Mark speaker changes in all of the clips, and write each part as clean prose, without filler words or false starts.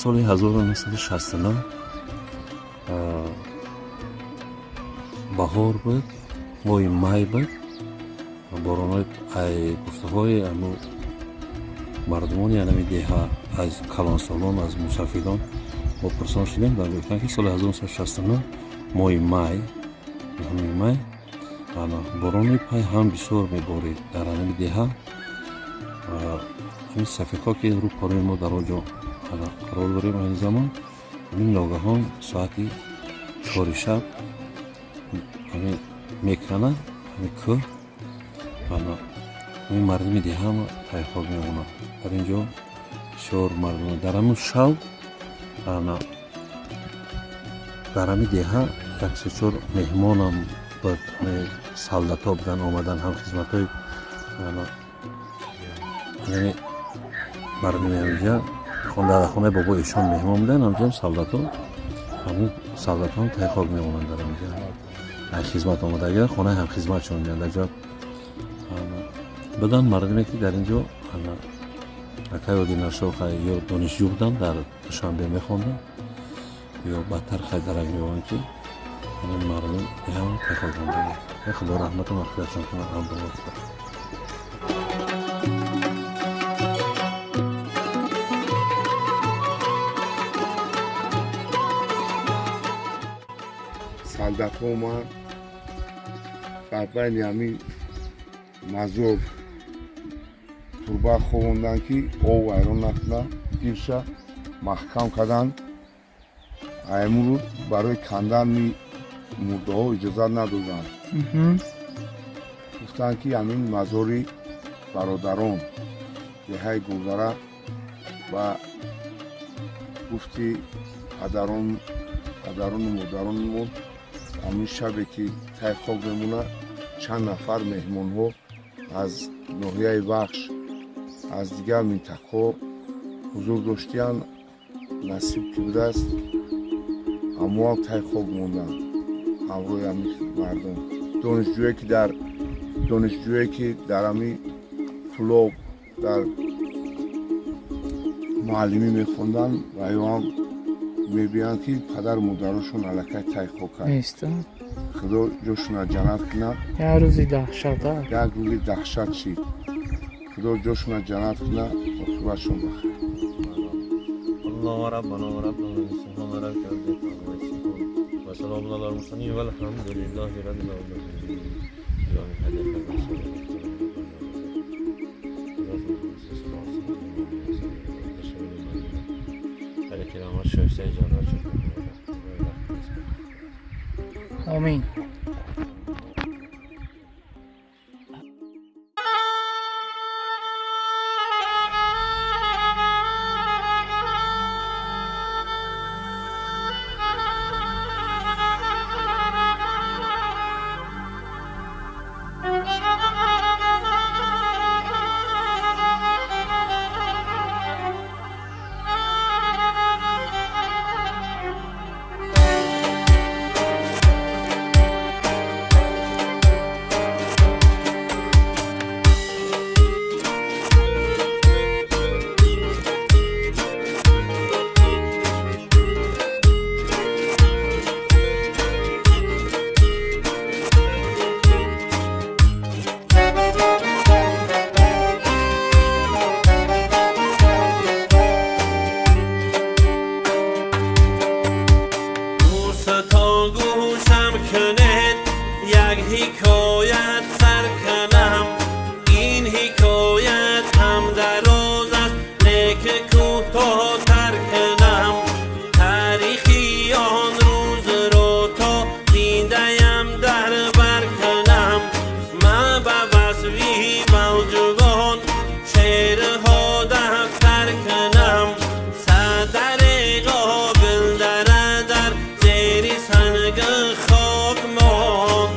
Speaker 1: Соли 1969 баҳор буд, моҳи май буд, боронҳои, ай гуфтаҳои ану мардумони анами деҳа, аз калонсолон, аз мусафидон мо пурсон шудем, дар гуфтанд, ки соли 1969 моҳи май, 9 май, борони пай ҳам бисёр меборид дар анами деҳа. Ҳамин сафедҳо, ки рӯ порои мо дар он ҷо қарор дорем айни замон, ҳамин ногаҳон соати 4 шаб ҳамин мекана ҳамин кӯҳ, ҳамин мардуми деҳа тайхок мемонад. Дар ин ҷо бисёр мардум дар ҳамин шаб дар ҳамин деҳа як се чор меҳмонам буд, солдатҳо будан, омадан, ҳам хизматҳои яъне мардуми ҳаминҷа дар хонаи бобои эшон меҳмон буданд. Ҳамҷо солдатҳо, ҳамун солдатҳо тайхок мемонанд. Дар ҳаминҷа ай хизмат омадагиа хонаи ҳамхизматшон меянд. Дар ҷо буданд мардуме, ки дар ин ҷо акай Одинашо ё донишҷӯ буданд, дар Душанбе мехонданд, ё бадтар хай дарак меёбанд, ки мардум ҳам тайхок монда. Худо раҳмату мағфиратшон кунад. Абдулло.
Speaker 2: Солдатҳо омад, дар байни ҳамин мазор турба ховонданд, ки об вайрон накунад, дирша маҳкам карданд. Аймрӯз барои кандани мурдаҳо иҷозат надоданд. Гуфтанд, ки ҳамин мазори бародарон деҳаи Гулдара ба гуфти падарон, падарону модарони мо, ҳамин шабе ки тай хок мемонад, чанд нафар меҳмонҳо аз ноҳияи Вахш, аз дигар минтақаҳо ҳузур доштиянд. Насиб ки будааст, ҳамоам тай хок монданд ҳамроҳи ҳамин мардум. Донишҷӯе ки дар ҳамин Кӯлоб дар муаллимӣ мехонданд ва ё ҳам мебинанд, ки падару модарошон аллакай тай хок кард. Худо ҷошона ҷаннат кунад.
Speaker 3: Як рӯзи даҳшат.
Speaker 2: Як рӯзи даҳшат шид. Худо ҷошона ҷаннат кунад, оқибатшон бахайр.
Speaker 4: الله ربنا وربنا سبحان ربك رب العزة وسلام على المرسلين والحمد لله رب العالمين.
Speaker 3: Омин.
Speaker 4: دوستان گوشم کنید، یک حکایت سر کنم. این حکایت هم دراز است، لیک کوتاه‌تر کنم. تاریخی آن روز را تا دیدیم در بر کنم. من به وصفی موجودان شعرها دفتر کنم. صدر قابل در در زیر سنگ خاک ماند.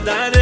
Speaker 4: Падар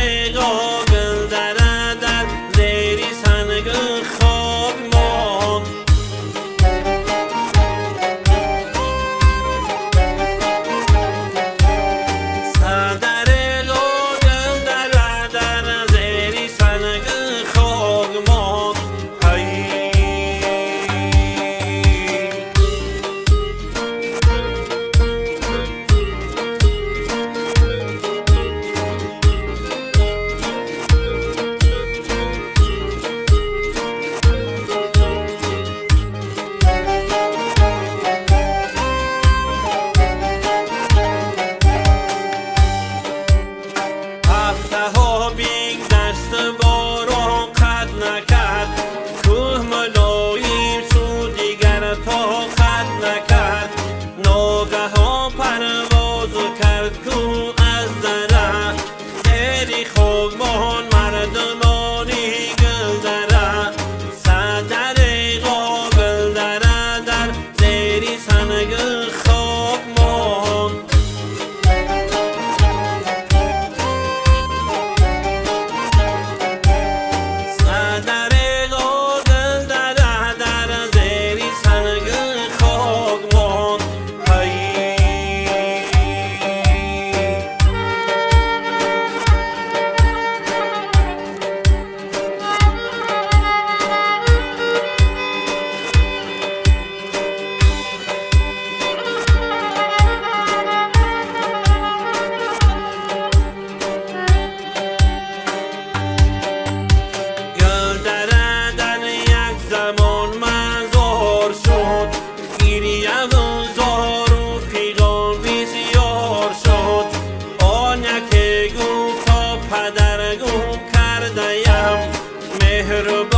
Speaker 4: гум кардаям. Меҳрубон.